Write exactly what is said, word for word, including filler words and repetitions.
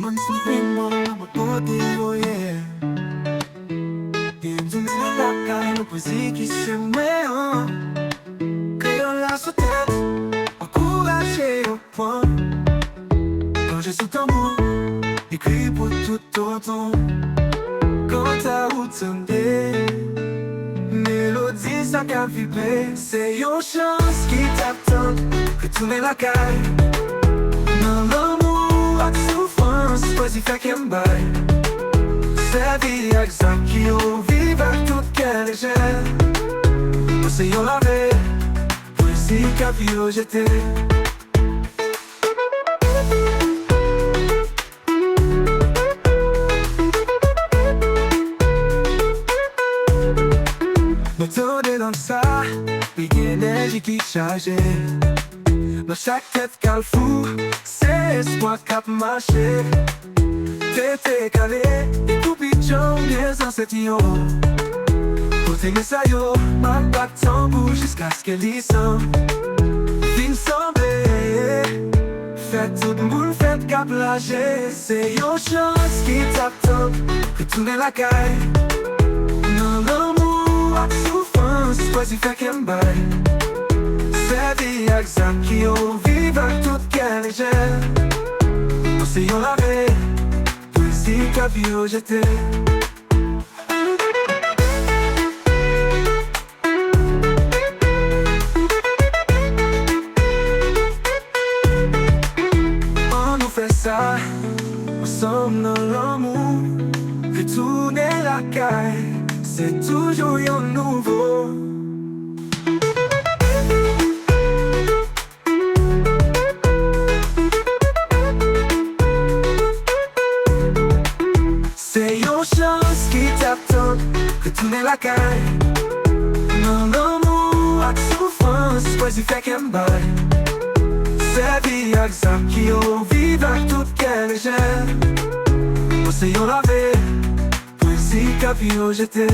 Mwen sou pwen mwen, mwen pote yo ye. Byenvini lakay nou, pwezi ki se mwen an. Kreyòl la sou tèt, ankouraje yo pran. Plonje sou tanbou, ekri pou tout tonton. Kanta ou tande melodi sa k ap vibre, se yon chans ki t ap tann. Retounen lakay, nan lanmou ak soufrans, pwezi fè kè m bay. Sèvi ak zak ki yo viv ak tout kè lejè. Nou se yon lave, pwezi k ap yo jete. Nou tande lang sa, li gen enèji ki chaje. Nan chak tèt kalfou, se espwa k ap mache. Tete kale, ekou pidjan, byen zansèt yo. Pote mesaj yo, m ap bat tanbou jiskaske li san vin sanble. Fè tout moun fèt k ap laje, se yon chans ki t ap tann. Retounen lakay, nan lanmou ak soufrans, pwezi fè kè m bay. Sèvi ak zak ki yo viv ak tout kè lejè. Nou se yon lave, pwezi k ap yo jete. Ann nou fè sa ansanm nan lanmou. Retounen lakay, se toujou yon nouvo. Se yon chans ki t ap tann. Retounen lakay, nan lanmou ak soufrans, pwezi fè kè m bay. Sèvi ak zak ki yo viv ak tout kè lejè. Nou se yon lave, pwezi k ap yo jete.